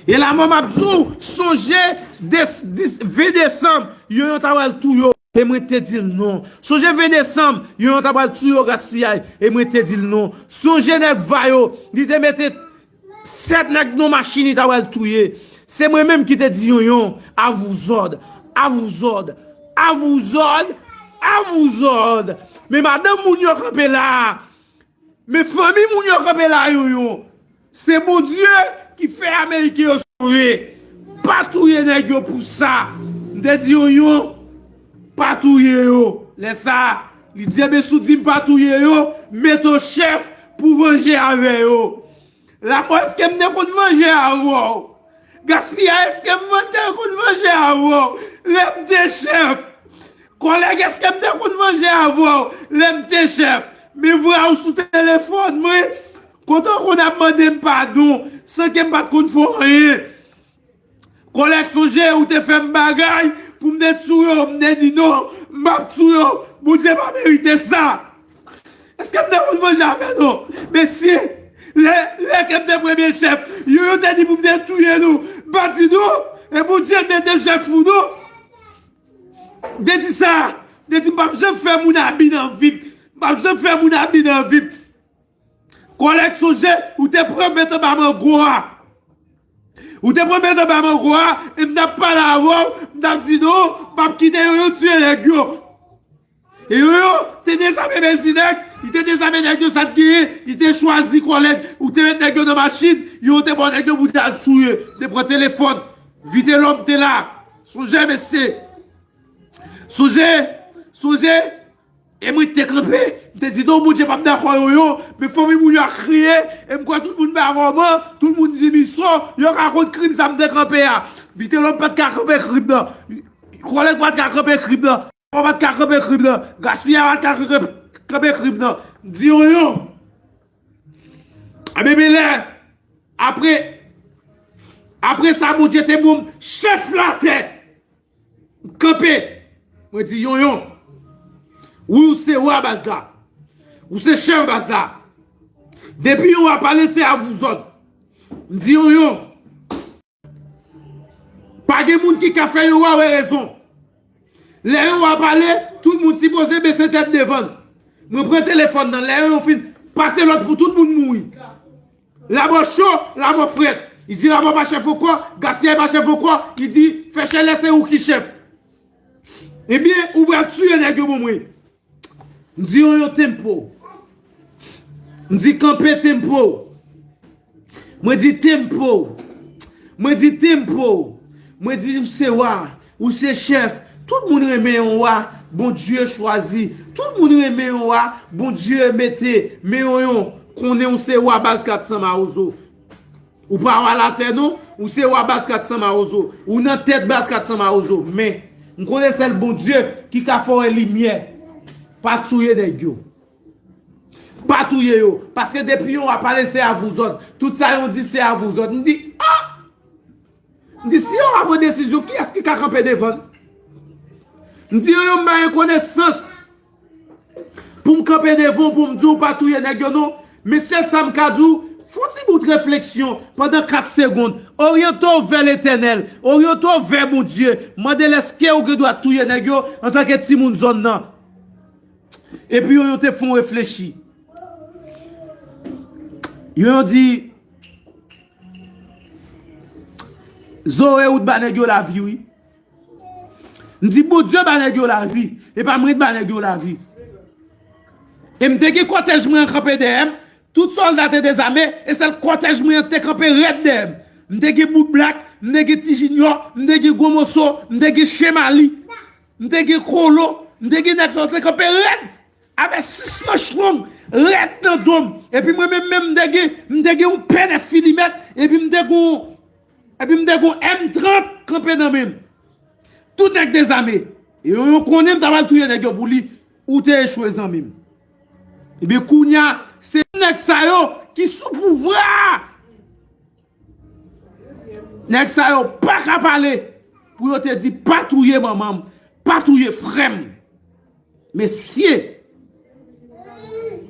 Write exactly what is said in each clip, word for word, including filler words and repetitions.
E la mò m ap di w, sonje ven desanm, Yonyon ta pral touye w, e mwen te di l non. Sonje ven desanm, Yonyon ta pral touye w gaspiyay, e mwen te di l non. Sonje nèg Vayo, li te mete sèt nèg nan machin, li ta pral touye. Se mwen menm ki te di Yonyon, à vous ordres, à vous ordres, à vous ordres, à vous ordres. Men madanm moun yo kanpe la a, men fanmi moun yo kanpe la a, Yonyon. Se Bondye ki fè Ameriken yo sove. Pa touye nèg yo pou sa. M te di Yonyon, pa touye yo. Lè sa a, li di, ebyen, si w di m pa touye yo, mete w chèf pou vanje avè yo. Lamò, èske m te konn vanje avè w? Gaspiyay, èske m te konn vanje avè w lè m te chèf? Kòlèg, èske m te konn vanje avè w lè m te chèf? Men vwa w sou telefòn mwen, kote w konn ap mande m padon san ke m pa t konn fè w anyen. Kòlèg, sonje ou te fè m bagay pou m te sou yo, m te di non, m p ap sou yo. Bondye pa merite sa. Èske m te konn vanje avè nou? Mesye, lè, lè ke m te premye chèf, yo, yo te di pou m te touye nou. M pa di non, e Bondye mete chèf pou nou. M te di sa, m te di m p ap janm fè moun abi nan vi m. M p ap janm fè moun abi nan vi m. Kòlèg, sonje, ou te pran m met anba mango a. Ou te pran m met anba mango a, e m t ap pale avè w, m t ap di non, m p ap kite yo, yo tiye nèg yo. E yo, yo te dezame mezi nèg, li te dezame nèg yo, sa t genyen, li te chwazi kòlèg, ou te met nèg yo nan machin, yo te ba w nèg yo pou w te al touye, te pran telefòn, Vitelòm te la. Sonje, mesye. Sonje, sonje, e mwen te kanpe, m te di non, Bondye p ap dakò yo, yo, men fanmi moun yo ap kriye, e m kwè tout moun ba kòman, tout moun di miso, yo ka konn krim sa m te kanpe a. Vitelòm pa t ka kanpe krim nan. Kòlèg pa t ka kanpe krim nan. Mò pa t ka kanpe krim nan. Gaspiyay pa t ka kanpe, kanpe krim nan. M di Yonyon. Ebyen, men lè, apre, apre sa, Bondye te ban m chèf latè. M kanpe. Mwen di, Yonyon. Wi, ou se wa baz la. Ou se chèf baz la. Depi yon wa pale, se à vous ordres. M di, Yonyon. Pa gen moun ki ka fè yon wa wè rezon. Lè yon wa pale, tout moun sipoze bese tèt devan l. Mwen pran telefòn nan, lè yon fin pase lòd pou tout moun mouri. Lamò cho, lamò frèt. Li di lamò pa chèf ankò, gaspiyay pa chèf ankò, li di fè chèlè se ou ki chèf. Ebyen, ou pral tiye nèg yo pou mwen. M di yo, yo tempo. M di kanpe tempo. Mwen di tempo. Mwen di tempo. Mwen di ou se wa, ou se chèf. Tout moun renmen yon wa Bondye chwazi. Tout moun renmen yon wa Bondye mete. Men yon, yon konnen ou se wa baz kat san mawozo. Ou pa wa latè non, ou se wa baz kat san mawozo. Ou nan tèt baz kat san mawozo. Men, m konnen sèl Bondye ki ka fè w wè limyè. Pa touye nèg yo. Pa touye yo. Paske depi yon wa pale se à vous ordres. Tout sa yon di se à vous ordres. M di, ah! M di, si yon wa pran desizyon, kiyès ki ka kanpe devan l? M di, yo, yo m pa gen konesans. Pou m kanpe devan w, pou m di w pa touye nèg yo non. Men sèl sa m ka di w, fè yon ti bout refleksyon pandan kat segonn. Oryante w vè Letènèl. Oryante w vè Bondye. Mande l èske ou gen dwa touye nèg yo antanke timoun zòn nan. Epi yo, yo te fè yon reflechi. Yo, yo di, Zoe, ou t ba nèg yo lavi, wi. M di, Bondye ba nèg yo lavi. E pa mwen ki ba nèg yo lavi. E m te gen kòtèj mwen an kanpe dèyè m. Tout sòlda te dezame. E sèl kòtèj mwen an te kanpe rèd dèyè m. M te gen Bout Blak, m te gen Ti Jinyò, m te gen Gwo Moso, m te gen Chen Mali, m te gen Kolo, m te gen nèg sa yo te kanpe rèd. Avè sis manch long, rèd nan do m. Epi mwen menm, menm, m te gen, m te gen yon pè nèf milimèt, epi m te gen, epi m te gen M trant kanpe nan men m. Tout nèg dezame. E yo, yo konnen m ta pral touye nèg yo pou li. Ou te echwe, zanmi m. Ebyen, kounye a, se nèg sa yo ki sou pouvwa a. Nèg sa yo pa ka pale pou yo te di pa touye manman m, pa touye frè m. Mesye,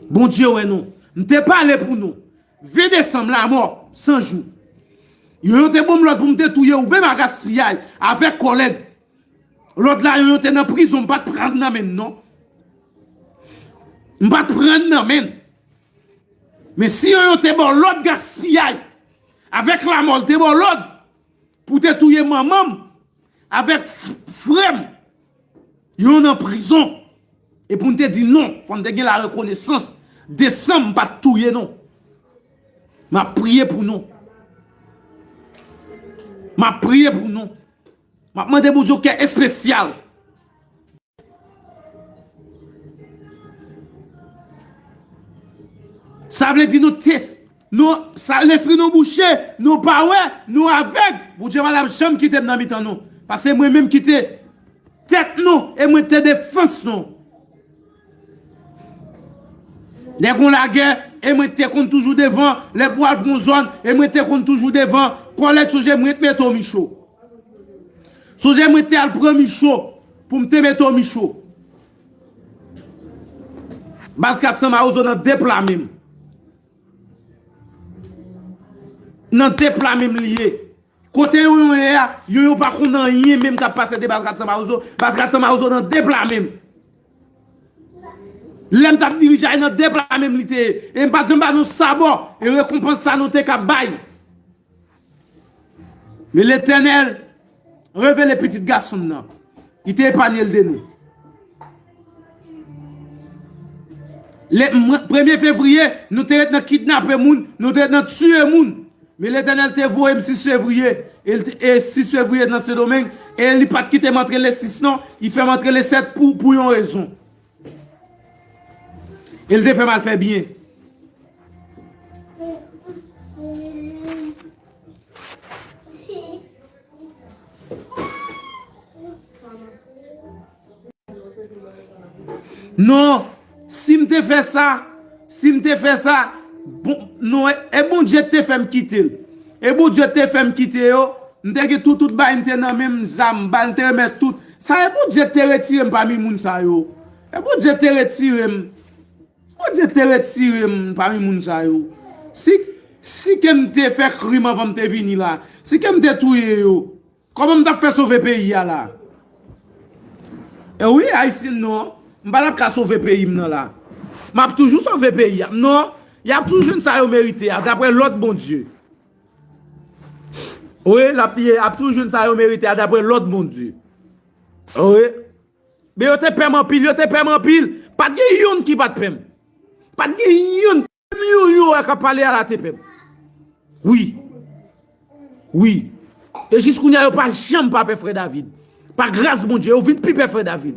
Bondye wè nou. M te pale pou nou. Ven desanm, lamò, san jou. Yonyon te ban m lòd pou m te touye ou menm a gaspiyay avèk kòlèg. Lòd la, Yonyon te nan prizon, m pa t pran nan men l non. M pa t pran nan men l. Men si Yonyon te ba w lòd gaspiyay avèk lamò, l te ba w lòd pou te touye manman m avèk f- frè m, Yonyon nan prizon. E pou n te di non, fò n te gen larekonesans. Desanm, m pa t touye non. M ap priye pou nou. M ap priye pou nou. M ap mande Bondye yon kè espesyal. Sa vle di nou te, nou, sa, lespri nou bouche, nou pa wè, nou avèg. Bondye pa t ap janm kite m nan mitan nou. Paske mwen menm kite tèt nou e mwen te defans nou. Lè gon lagè, e mwen te konn toujou devan, lè pou al pran zòn, e mwen te konn toujou devan, kòlèg sonje mwen te mete w Micho. Sonje mwen te al pran Micho pou m te mete w Micho. Baz kat san Mawozo nan de pla menm. Nan de pla menm li ye. Kote Yonyon ye a, Yonyon pa konn anyen menm k ap pase de baz kat san Mawozo. Baz kat san Mawozo nan de pla menm. Lè m t ap dirije a, nan de pla menm li te ye. E m pa t janm ba nou sabò. E rekonpans sa nou te ka bay. Men Letènèl revele pitit gason l nan. Li te epanye l de nou. Le, mwa- premye fevriye, nou te ret nan kidnape moun, nou te ret nan tiye moun. Men Letènèl te voye m sis fevriye, e, l te- e sis fevriye nan Sendomeng, e li pa t kite m antre le sis non, li fè m antre le sèt pou, pou yon rezon. E l te fè m al fè byen. Non, si m te fè sa, si m te fè sa, bon, non, e, e Bondye te fè m kite l. E Bondye te fè m kite yo, m te gen tout, tout bagay m te nan men m, zam, bal, m te remèt tout. Sa e Bondye te retire m pami moun sa yo. E Bondye te retire m. Bondye te retire m pami moun sa yo. Si, si ke m te fè krim anvan m te vini la, si ke m te touye yo, kòman m t ap fè sove peyi a la? E wi, Ayisyen non, m pa t ap ka sove peyi m nan la. M ap toujou sove peyi a. Non, y ap tou jwenn sa yo merite a, daprè lòd Bondye. Wi, l ap, y ap tou jwenn sa yo merite a, daprè lòd Bondye. Wi. Men yo te pè m anpil, yo te pè m anpil. Pa t gen youn ki pa t pè m. Pa t gen youn. Menm Yonyon a k ap pale a la te pè m. Wi. Wi. E jis kounye a yo pa janm pa pè frè David. Pa gras Bondye, yo vin pi pè frè David.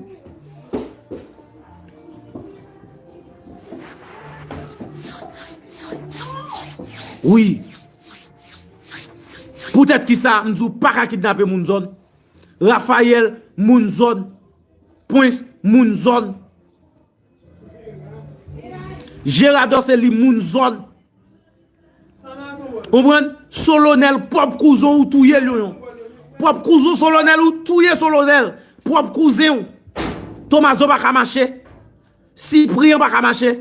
Wi. Poutèt ki sa, m di w pa ka kidnape moun zòn. Rafayèl, moun zòn. Prince, moun zòn. Jeradò se li moun zòn. Konprann? Solonèl, pwòp kouzen w ou touye l, Yonyon. Pwòp kouzen w Solonèl ou touye Solonèl. Pwòp kouzen w. Tomazo pa ka mache. Sipriyan pa ka mache.